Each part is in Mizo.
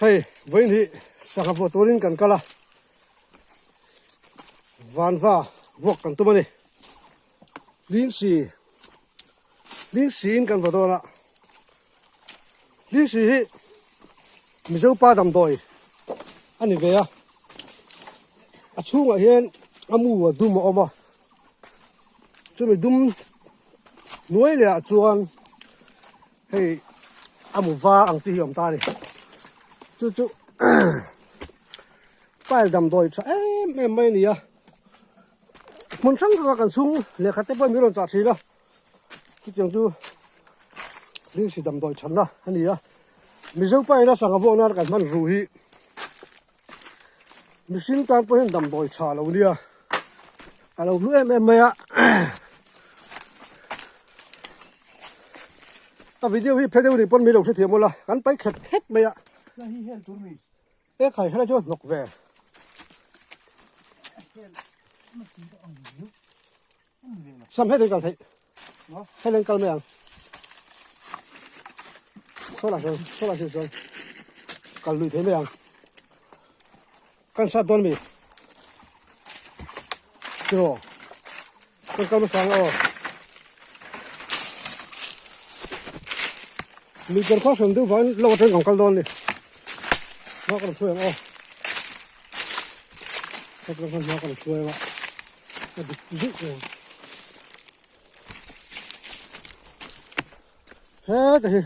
Hei vawiin hi sangha vuah turin kan kal a, vanva vuak kan tum a ni. Lingsi lingsiin kan va dawn a, lingsi hi Mizo pa damdawi a ni ve a, a chhungah hian a mu a dum a awm a, chumi dum hnuai leh ah chuan hei a mu var ang chi hi a awm ta a ni chu chu pile damdawi tha em em mai a ni a hmun hrang hrang a kan chhung lehkha te pawh min rawn chah thin a chutiang chu ringsi damdawi thatna a ni a mizo pile a sangha vawk nan kan hman ruh hi mihring tan pawh hian damdawi tha lo nia a lo hlu em em mai a a video hi phe deuh ni pawn mi lo hrethiam ula kan pai khet khet mai a e khai helai chu a hnawk ve sam hei kal theih hei len kal mai ang sawlah sawn sawlah sawn chuan kal lui thei mai ang kan sat dawn mi tiraw kan kal hmasa ang aw mi ber khaw hran deuh vangin lo atang kan kal dawn ni hma kan hruai ang aw hma kan hruai ang a a dik zeuh zeuh ang heta hi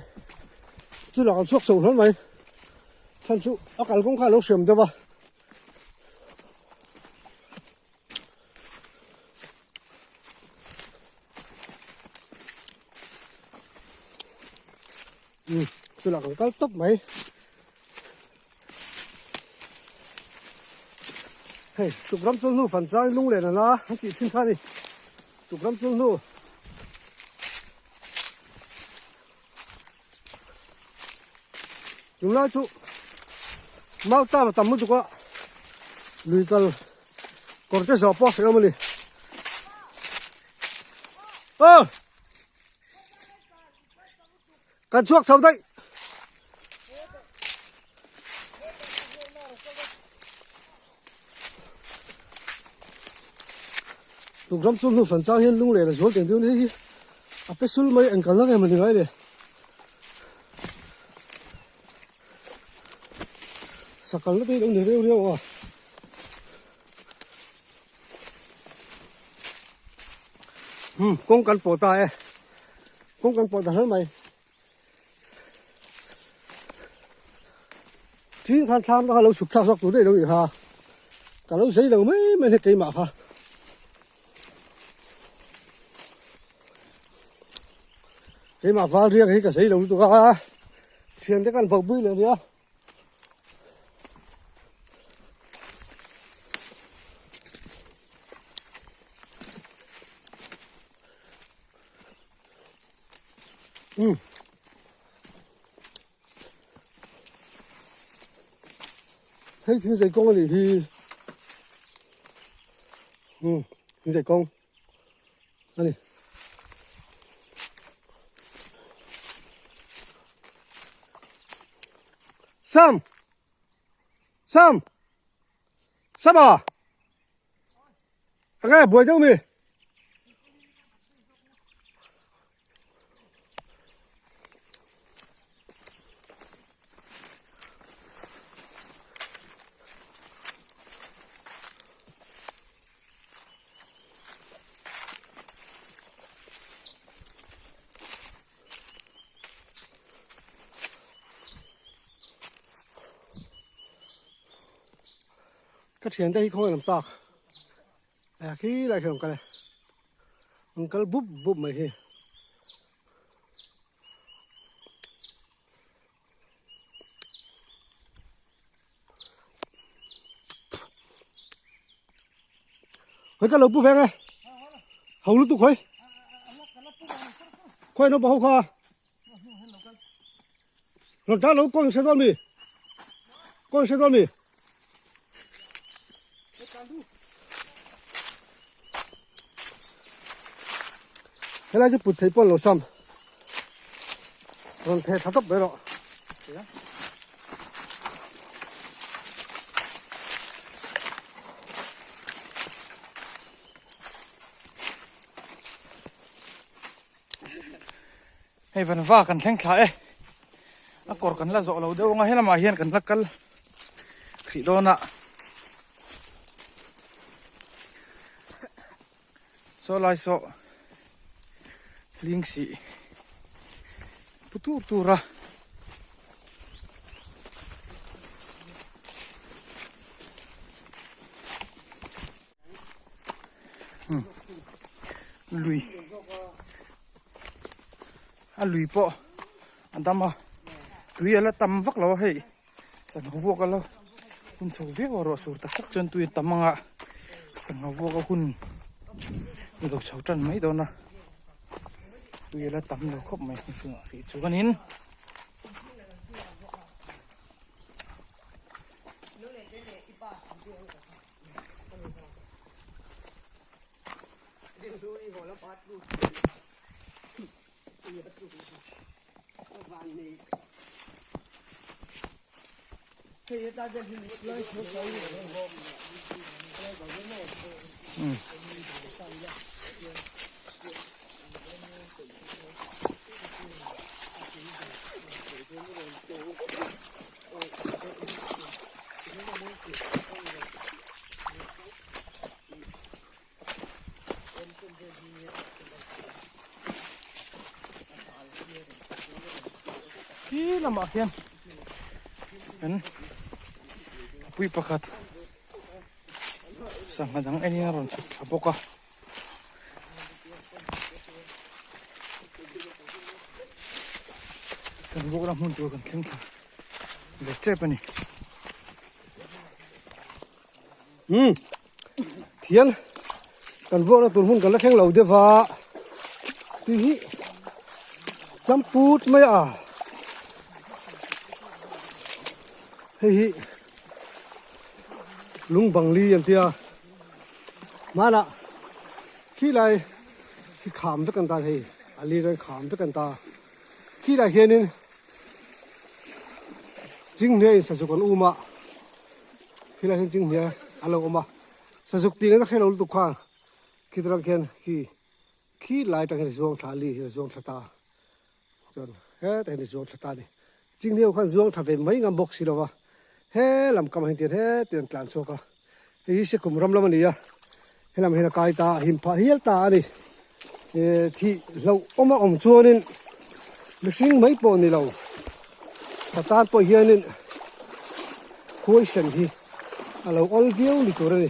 chu lah kan chhuak chho hlawl mai chhan chu a kalkawng kha a lo hriam deuh a um chu lah kan kal tawp mai. Hei tukram chul hnu fan chang lung len ana an tih thin kha a ni tukram chul hnu tunlai chu mau tam a tam lutuk a lui kal kawr te zawh pawh a hreh awm a ni aw Kan chhuak chho daih. Tukram chu hnu fan chang hian lung leh la zual teng deuh ni hi a pe sul mai eng kalna nge mawni ngai le. Sakalna te hi lo ni reu reu a. Hmm, kawng kan pawh ta e. Kawng kan pawh ta hle mai. Thing khan thlam kha lo chhuk thlak zawk tur daih lo nih kha. Ka lo zei lo mai mai hei keimah kha. Keimah val riak hi ka zei lo lutuk a. Thiante kan bauh bui leh nia. Um. Hei thing zei kawng a nih hi. Um, thing zei kawng a ni. Sam! Sam! Sama! Enge buai deuh mi? Ka thian te hi khawngaih lam tak eh khi lai khi a rawn kal e an kal bup bup mai hi. Hoi ka lo pu veng e ho lutuk hoi khawi naupang ho kha rawn tan lo kawng hre dawn mi kawng hre dawn mi helai chu put thei pawn lo sam rawn theh tha tawp mai rawh. Hei vanva kan thleng thla e. A kawr kan la zawh lo deuh anga helamah hian kan la kal hrih dawn a. Saw lai saw hling sih pu tur tur a. Lui a lui pawh a dam a tui a la tam vak lo a hei sangha vuak a la hun chho viau a ruah sur tak tak chuan tui a tam ang a sangha vuak a hun a lo chho tan mai dawn a tui a la tam lo khawp mai chungah hrih chuanin. Khi lamah hian kan pui pakhat sangha dang en in a rawn chhuk thla bawk a. Kan bawk na hmun tur kan thleng thla ve tep a ni. Umm thian kan vuakna tur hmun kan la thleng lo deuh va tui hi champut mai a hei hi lung bang li an tia hmanah khi lai khi kham vek an ta hei a li reng kham vek an ta khi lai hianin chinghne in sazuk an um a. Khilai hian chinghne a lo awm a, sazuk tih ngaihna hrelo lutuk khan khitarang khian khi khi lai atang hian zuang thla li hi a zuang thla ta chuan hetah hian a zuang thla ta a ni. Chinghne ho khan zuang thla ve mai ngam bawk si lo va, he lam kam ah hian tian hetiang an tlan chhuak a, hei hi Sekum ram lam a ni a, helam hian a kai ta a him phah hial ta a ni. Ehh thih hlauh awm a awm chuanin mihring mai pawh ni lo satan pawh hianin khuaisen hi a lo awl viau ni tur a ni.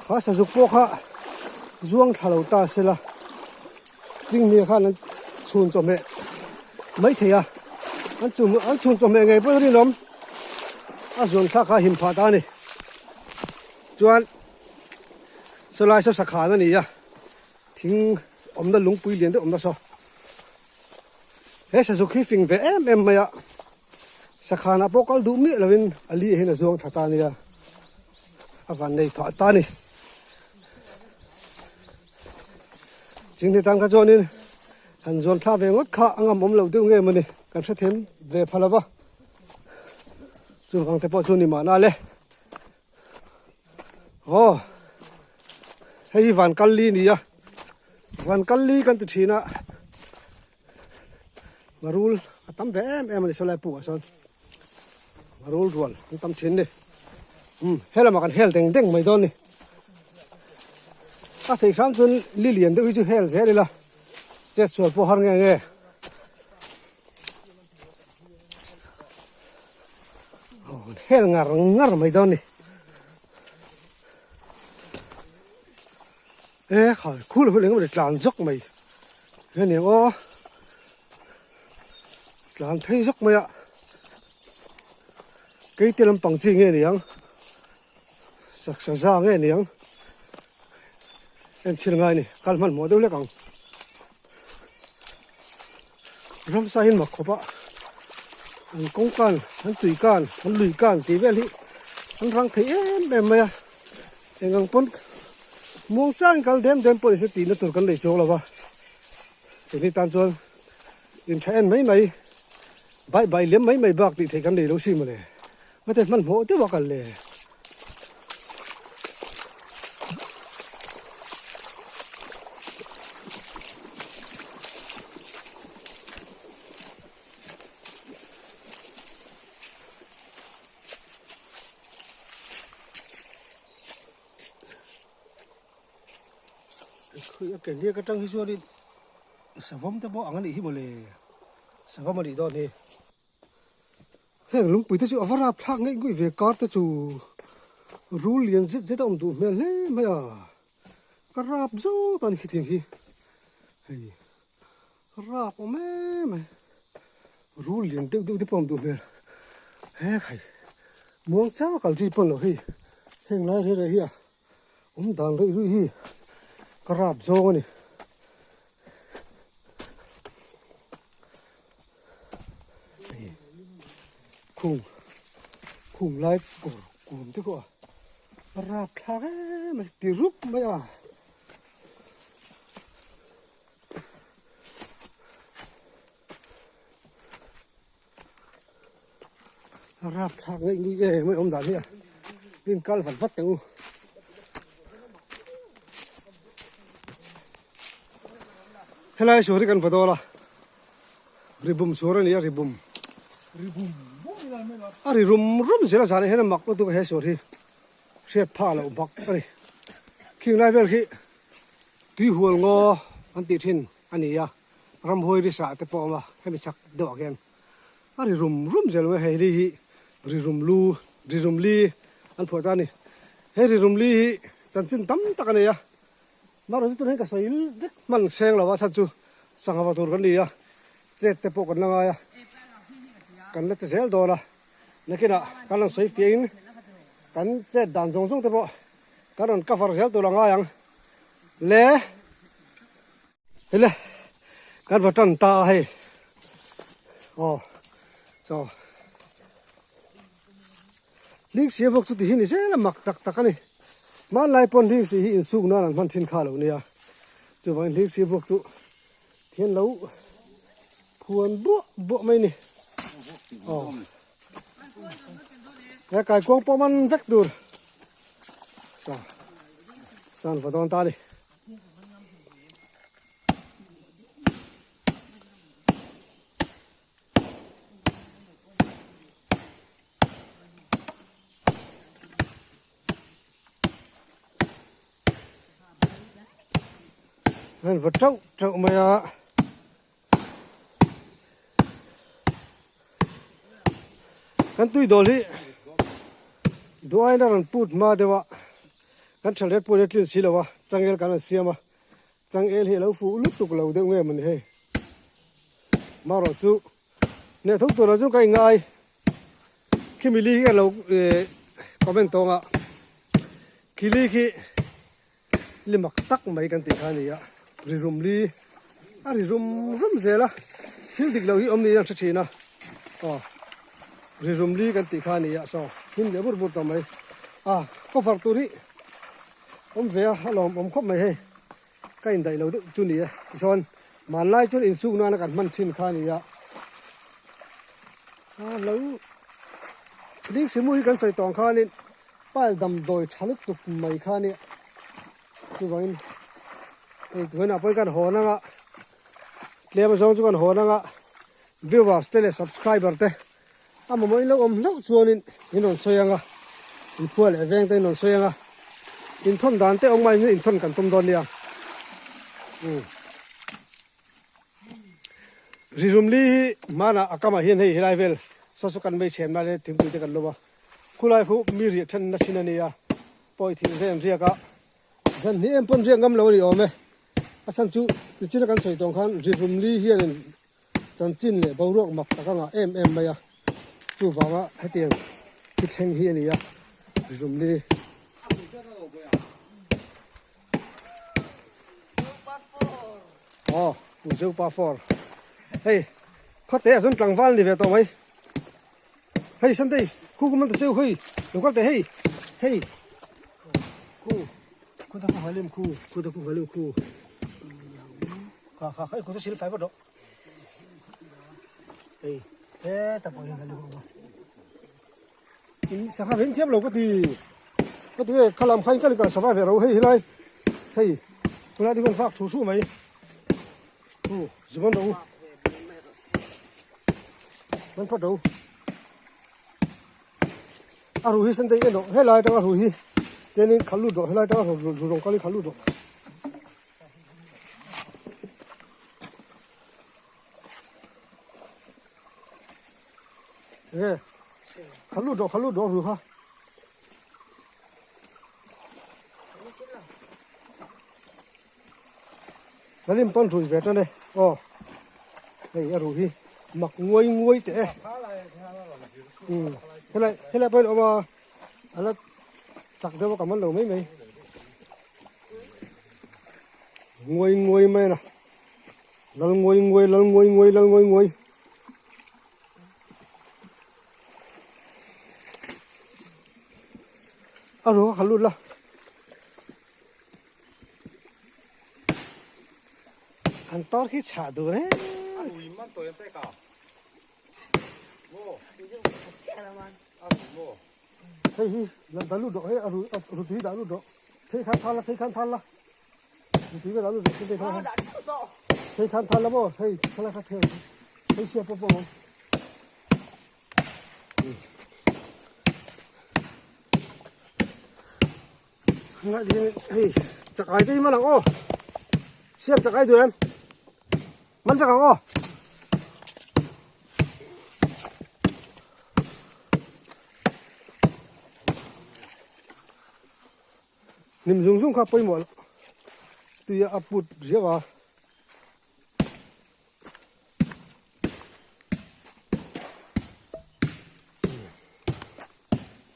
Kha sazuk pawh kha zuang thla lo ta sela chinghnia khan an chhun chawhmeh mai thei a, an chhun chawhmeh ngei pawh rinawm a zuan thlak kha a him phah ta a ni. Chuan sawlai saw sakhan a ni a. Thing awmna lungpui lian deuh awmna saw he sazuk hi fing ve em em mai a sakhanah pawh kal duh miah lovin a li ah hian a zuang thla ta a nia a van nei phah ta a ni chingte tan kha chuanin han zuan thla ve ngawt kha a ngam awm lo deuh nge mawni kan hrethiam ve pha lova chuvang te pawh chu ni mahna le. Aw hei hi van kal li a ni a van kal li kan ti thin a marul a tam ve em em a ni sawlai pukah sawn marul rual an tam thin a ni umm he lamah kan hel deng deng mai dawn a ni a theih hram chuan li lian deuh hi chu hel zel ila chet sual pawh har nge nge. Hel ngar ngar mai dawn ni e kha khul hun engemaw tlan zawk mai heni ang aw tlan phei zawk mai a keite lampang chi nge ni ang saksa za nge ni ang enchhir ngai ni kal hmanhmawh deuh hlek ang. Ramsa hi mak khawp a an kawng kan an tui kan an lui kan tih vel hi an rang thei em em mai a eng ang pawn muang changin kal dem dem pawh nise tihna tur kan nei chuang lo va keini tan chuan intha en mai mai bai bai liam mai mai bak tih theih kan nei lo si mawle mate hmanhmawh deuh a kal le. Khui a ke hniak atang hi chuanin savawm te pawh ang a nih hi mawle savawm a nih dawn hi. Heng lungpui te chu a va rap thlak ngaih ngawih ve kar te chu rul lian zet zet a awm duh hmel hle mai a ka rap zawt a ni khitiang hi hei rap awm em mai rul lian deuh deuh te pawh a awm duh hmel he khai muang chang a kal chi pawn lo hei heng lai reh reh hi a awm dan rih rih hi ka rap zawng a ni. Khung khung lai kawr kuam te pawh a rap thlak em mai ti rup mai a. A rap thlak ngaih ngui em mai awm dan hi a in kal vat vat teh u. Helai suar hi kan va dawl a ribum suar a ni a ribum a ri rum rum zel a zan ah hian a mak lutuk a he suar hi hriat phah loh bak a ni khing lai vel khi tui hual ngaw an tih thin a ni a ramhuai ri sah te pawh a awm a hemi chak deuh ah khian. A ri rum rum zel mai hei li hi ri rum lu ri rum li an phuah ta a ni he ri rum li hi chanchin tam tak a nei a mahrawh chu tunah hian ka sawi vek hman seng lo a chhan chu sangha va tur kan ni a chet te pawh kan la ngai a kan la che zel dawn a nakinah kan rawn sawi fiah in kan chet dan zawng zawng te pawh kan rawn cover zel tur a ngai ang le. Hele kan va tan ta a hei aw chaw hling si vawk chu ti hi ni zel a mak tak tak a ni hmanlai pawn hling si hi insuk nan an hman thin kha lo nia chuvangin hling si vawk chu thian lo phuan buah buah mai ni aw he kaikuang pawh man vek tur chaw san va dawn ta a ni. Hei va teuh teuh mai a kan tui dawl hi duaina rawn put hma deuh a. Kan tha let pawh hi a tlin si lo a, changel kan han siam a, changel hi a lo fuh lutuk lo deuh nge mawni hei. Marawh chu hneh tho tur ah chuan ka inngai khimi li hi ka lo eh comment tawng a, khi li khi li mak tak mai kan tih kha a ni a, ri rum li a ri rum rum zel a, thil dik lo hi awm niin an hre thin a, aw ri rum li kan tih kha a ni a saw hlim leh bur bur tawh mai. A cover tur hi awm ve a a lawm awm khawp mai hei ka indaih lo deuh chu ni e tichuan hmanlai chuan insuk nana kan hman thin kha a ni a a lo ding simu hi kan sawi tawng khanin pile damdawi tha lutuk mai kha a nia chuvangin hei tunah pawhin kan hawn anga tlem azawng chu kan hawn anga viewers te leh subscriber te. A mamawh in lo awm hlauh chuanin in rawn sawi ang a, in khua leh veng te in rawn sawi ang a, inthawn dan te awm ngaiin inthawn kan tum dawn nia. Umm. Rirumli hi hmanah a kamah hian hei helai vel saw saw kan mei chhen lai leh thingpui te kan lawm a, khulai khu mi riah then na thin a nia, pawi thil zai an riak a, zan hnih em pawn riak ngam lo a ni awm e, a chhan chu nichina kan sawi tawng khan rirumli hianin Chanchin leh boruak mak tak a ngah em em mai a, chuvanga hetiang hi thleng hi a ni a, rizumli. Aw, Pu Zeupa for. Hei, khawte ah chuan tlangval ni ve tawh mai. Hei Sunday, khu kum an ta cheu hei, lo kal teh hei, hei. Khu, khu ta khu halim khu, khu ta khu halim khu. Kha kha kha i kut a sil fai vat rawh. Hei heta pawh hian kan awm a. In sangha veng thiam lo ka ti. Ka ti nge kha lam kha in ka kal sava ve ro hei helai hei tunah te hian vak thu thu mai. Thu zuman ro. Man phawt ro. A ru hi sen te en rawh helai atanga ru hi tianin khalh lut rawh helai atanga ru rawng kal hi khalh lut rawh. Kha lut rawh, kha lut rawh ru kha. Lalim pawn rui ve tan e. Aw. Hei a ru hi mak nguai nguai teh e. Um helai helai pawhin awm a ala chak deuh a ka man lo mai mai. Nguai nguai mai a na. Lal nguai nguai lal nguai nguai lal nguai nguai. A ru kha lut la. An tor khi chhah duh reng. Hei hi dah lut rawh hei a ru tui dah lut rawh. Thei khan thal la thei khan thal la. Ru tui ka dah lut rawh thei khan. Thei khan thal la maw hei khalai kha thei hei sia pawh pawh awm. Hei chakai te hi man ang aw siam chakai duh em man vek ang aw hnim zung zung kha pawimawh loh tui a put riau a.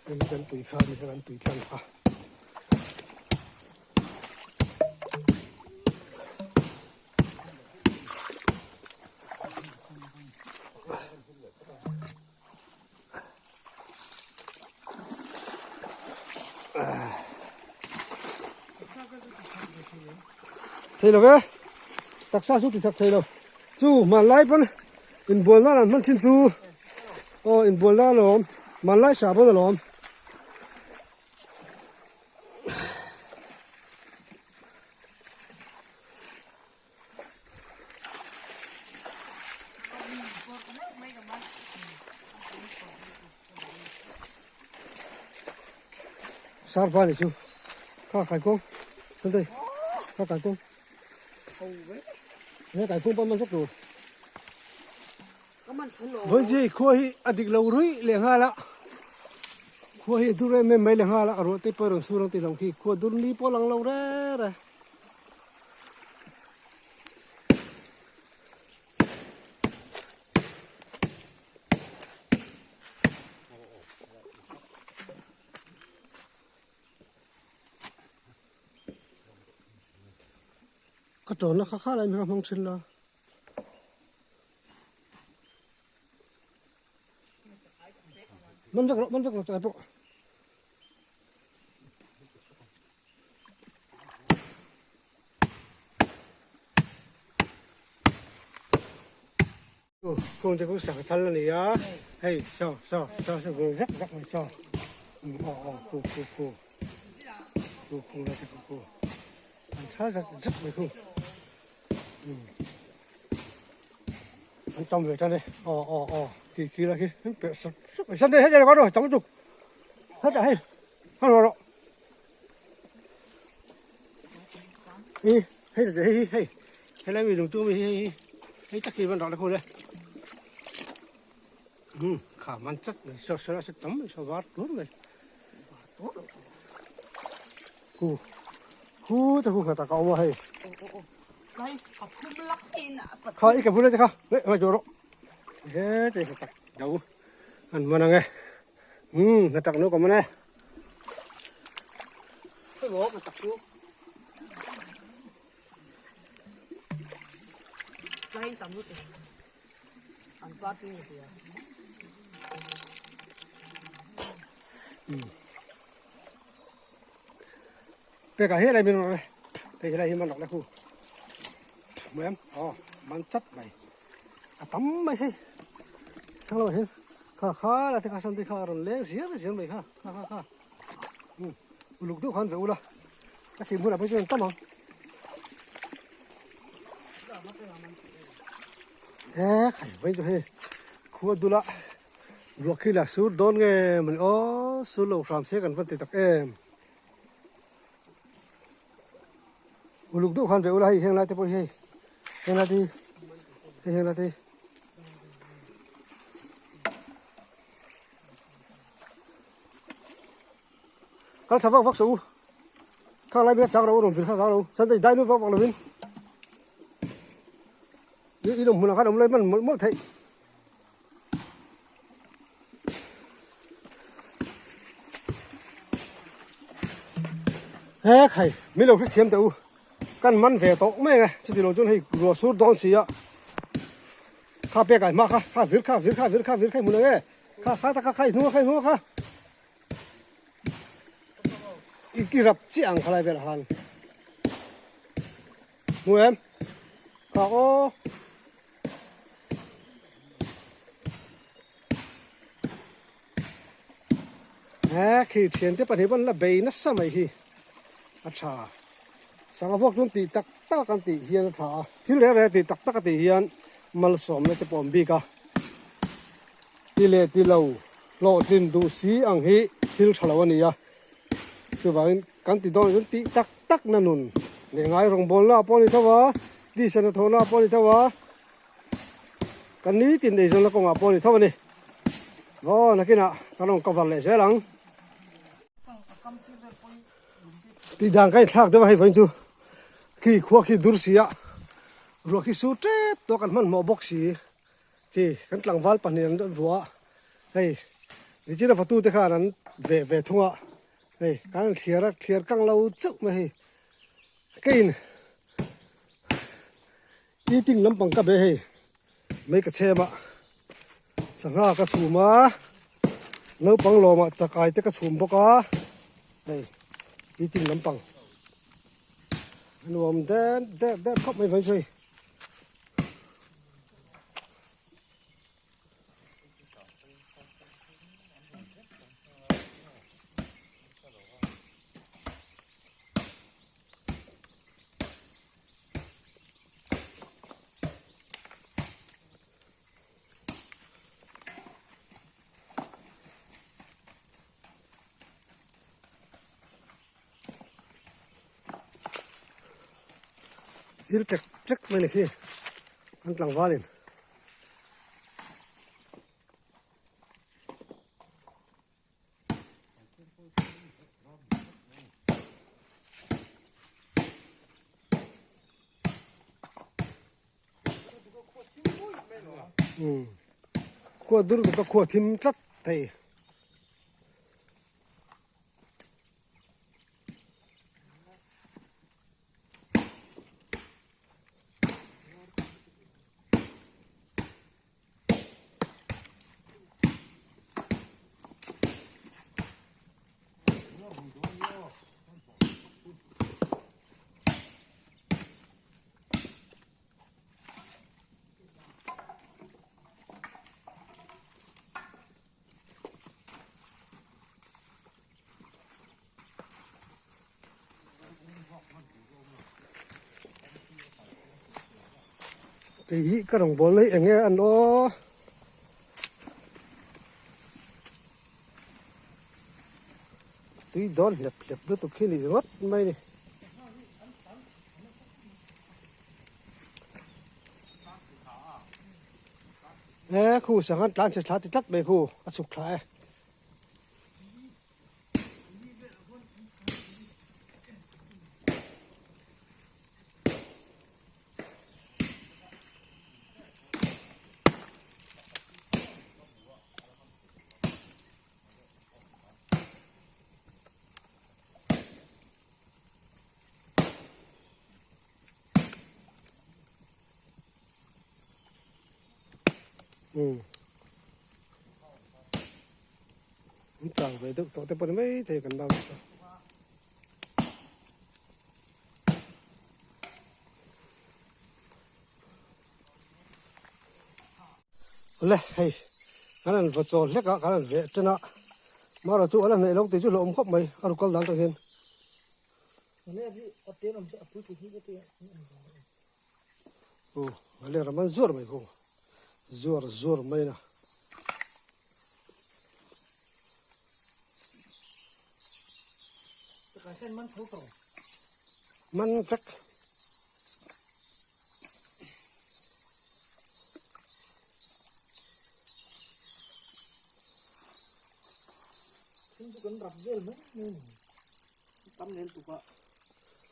Hei hi kan tui kha a ni kha kan tui tlang kha. Thei lo ve taksa chu ti chak thei lo chu hmanlai pawn inbual nan an hman thin chu aw inbual nan a awm hmanlai sah pawn a lawm. Sarpa ni chu kha kai kawng sân đây kha kai kawng he kai kawng pan man vek tur Vawiin khua hi a dik lo ruih leh nghal a khua hi a dur em em mai leh nghal a a ruah te pawh a rawn sur ang tih loh khi khua dur ni pawh a lang lo reng reng. Ka tawnna kha kha lai mi kha hmang thin la. Man vek rawh man vek rawh chai pawh. Kung te khu sak thal a ni a hei saw saw saw saw vur zak zak mai saw aw aw khu khu khu khu khu la te khu khu an thal zak zak mai khu an tam ve tan e aw aw aw khi khi la khi perh sak sak mai san te hei quá rồi chóng chụp hết rồi hei hết rồi rồi Hi hei hei hei hei lai mi lung tu mi hei hei hei tak hi van rawh le khu le um kha man chat mai saw saw la tam mai saw var tur mai khu khu ta khu kha ta ka awm a hei kha i ka bula che kha le mai jo rawh he te kha tak do an man ang e um hna tak no ka man e Peka hi lai min rawh le hei helai hi man rawh le khu hmu em aw man chat mai a tam mai hei sang lamah hian kha kha la te kha sawn te kha a rawn leng ziar ziar mai kha kha kha kha um uluk deuh khan ve ula a thim hunah pawh chuan tam ang he khai vawi chu hei khua dula ruah khi la sur dawn nge mawni aw sur lo hram se kan van ti tak em. Uluk deuh khan ve ula hei heng lai te pawh hi hei heng lai te hi hei heng lai te hi. Kal tha vak vak suh u. Khang lai mi kha chak ro u rawn vir kha chak ro u. Sunday dai nu vak vak lovin i in awm hmunah khan awm lai hman mawlh mawlh theih. He khai min lo hrethiam teh u. Kan man ve tawh mai ang e chuti lo chuan hei ruah sur dawn si a kha pek ai hma kha kha vir kha vir kha vir kha vir kha i hmun ang e kha kha ta kha kha i hnung a kha i hnung a kha i i rap chiah ang khalai velah khan hmu em kha aw he khi thiante pahnih pawh an la bei nasa mai hi a tha sangha vuak chu an tih tak tak a kan tih hian a tha a thil reng reng a tih tak tak a tih hian malsawmna te pawh an bik a ti leh ti lo hlawhtlin duh si ang hi thil tha lo a ni a chuvangin kan ti dawn chuan tih tak tak na nun leh ngai rawngbawlna pawh a ni tho a tisa hnathawhna pawh a ni tho a. Kan nitin eizawnna kawngah pawh a ni tho a ni. Aw nakinah kan rawn cover leh zel ang. Tih dan ka inthlak deuh a hei vawiin chu khi khua khi dur si a ruah khi sur tep tawh kan hmanhmawh bawk si khi kan tlangval pahnih an vuah a hei nichina fatu te khan an veh ve thung a hei kan han thliar a thliar kang lo chauh mai hei keiin Eating lampang ka be hei mai ka chhem a sangha ka chhum a naupang lawmah chakai te ka chhum bawk a hei eating lampang a nuam der der der khawp mai vawiin chu hei. Thil ṭek ṭek mai ni khi an tlangvalin. Khua dur duka khua thim tlat thei. Kei hi ka rawn bawl mai eng nge an aw. Tui dawn hlep hlep lutuk hi ni ringawt mai ni. He khu sanghan tlan chhe thla ti tlat mai khu a chhuk thla e. Umm an chau ve deuh tawh te pawh ni maithei kan lak nasa. Awle hei kan han va chawl hlek a kan han veh tan a mara chu a la hnaih lo tih chu hlauhawm khawp mai a rukal dan tawh hian. Aw a leh ram an zuar mai khaw zuar zuar mai na. Man vek.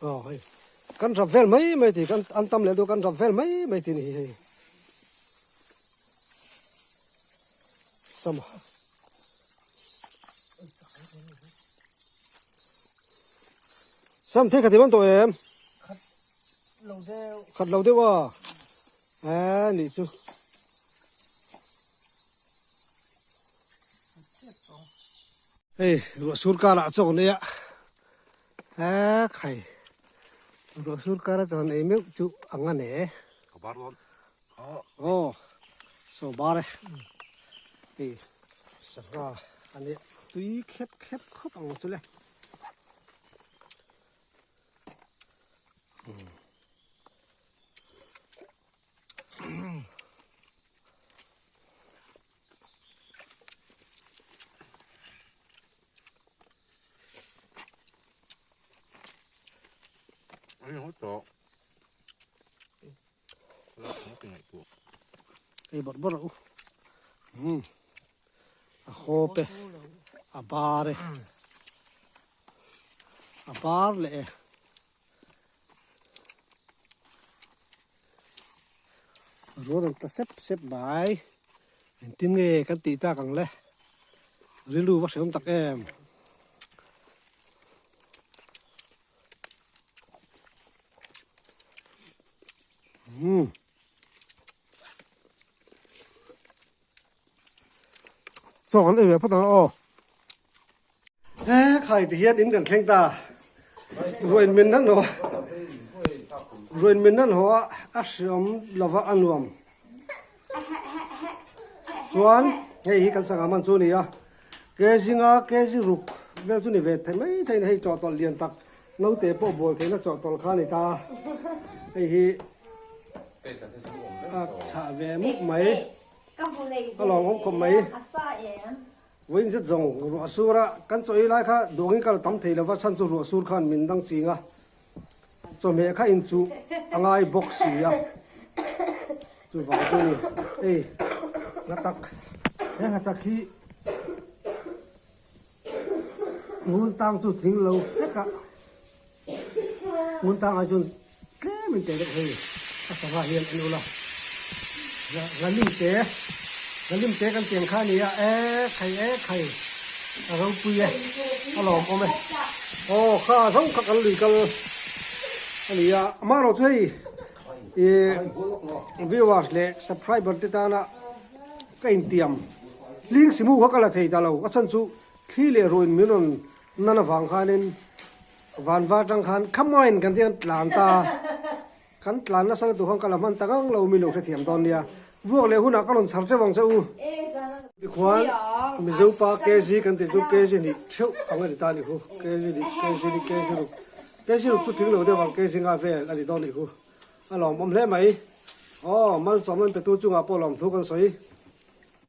Aw hei kan rap vel mai mai tih kan an tam leh duh kan rap vel mai mai tih a ni hi hei sama. Sam thei khat i man tawh em? Khat lo deuh. Khat lo deuh a. E nih chu. Hei ruah sur karah chaw kan ei a. E khai ruah sur kara chaw kan ei meuh chu ang a ne. Ka bar dawn. Aw chaw bar e. Hei sangha a nia tui khep khep khawp ang chu le. Hei bawrh bawrh a u umm a hawp e a bar e a bar leh e rual an tla sep sep mai engtin nge kan tih tak ang le rilru va hreawm tak em. Umm chaw kan ei ve phawt ang aw he khai ti hian in kan thleng ta ruain min nan haw ruain min nan haw a a hriawm lova a nuam chuan hei hi kan sangha man chu a ni a kg nga kg ruk vel chu ni ve thei mai thei a ni hei chawhtawlh lian tak Naute pawh bual theihna chawhtawlh kha a ni ta. Hei hi a chhah ve mup mai. A lawmawm khawp mai. Vawiin zet zawng ruah sur a kan chaw ei lai kha duangin ka la tam thei lova chhan chu ruah sur khan min dang ching a. Chawhmeh kha inchuh a ngai bawk si a. Chuvang chu a ni. Hei nghatak he nghatak hi. Ngun tang chu tling lo hlek a, ngun tang ai chuan tlem in teh deuh hei a sangha hian an ul a, ngalim te ngalim te kan tiang kha a ni a e khai e khai a ropui e a lawmawm e aw kha zawng kha kan lui kal a ni a amaherawh chu hei ih viewers leh subscriber te tana Ka intiam hling simu kha ka la thei ta lo, a chhan chu thli leh ruin min rawn nan avang khanin van va atang khan khamain kan ti an tlan ta a, kan tlan nasa lutuk khan ka la hman ta ngang lo mi lo hrethiam dawn nia, vuak leh hunah ka rawn chhar teuh ang che u. Tikhuan Mizo pa kg kan tih chu kg hnih theuh ang a ni ta a nih khu, kg hnih, kg hnih, kg ruk, kg ruk chu tling lo deuh ang kg nga vel a ni dawn a nih khu. A lawmawm hle mai. Aw, malsawm an petu chungah pawh lawmthu kan sawi.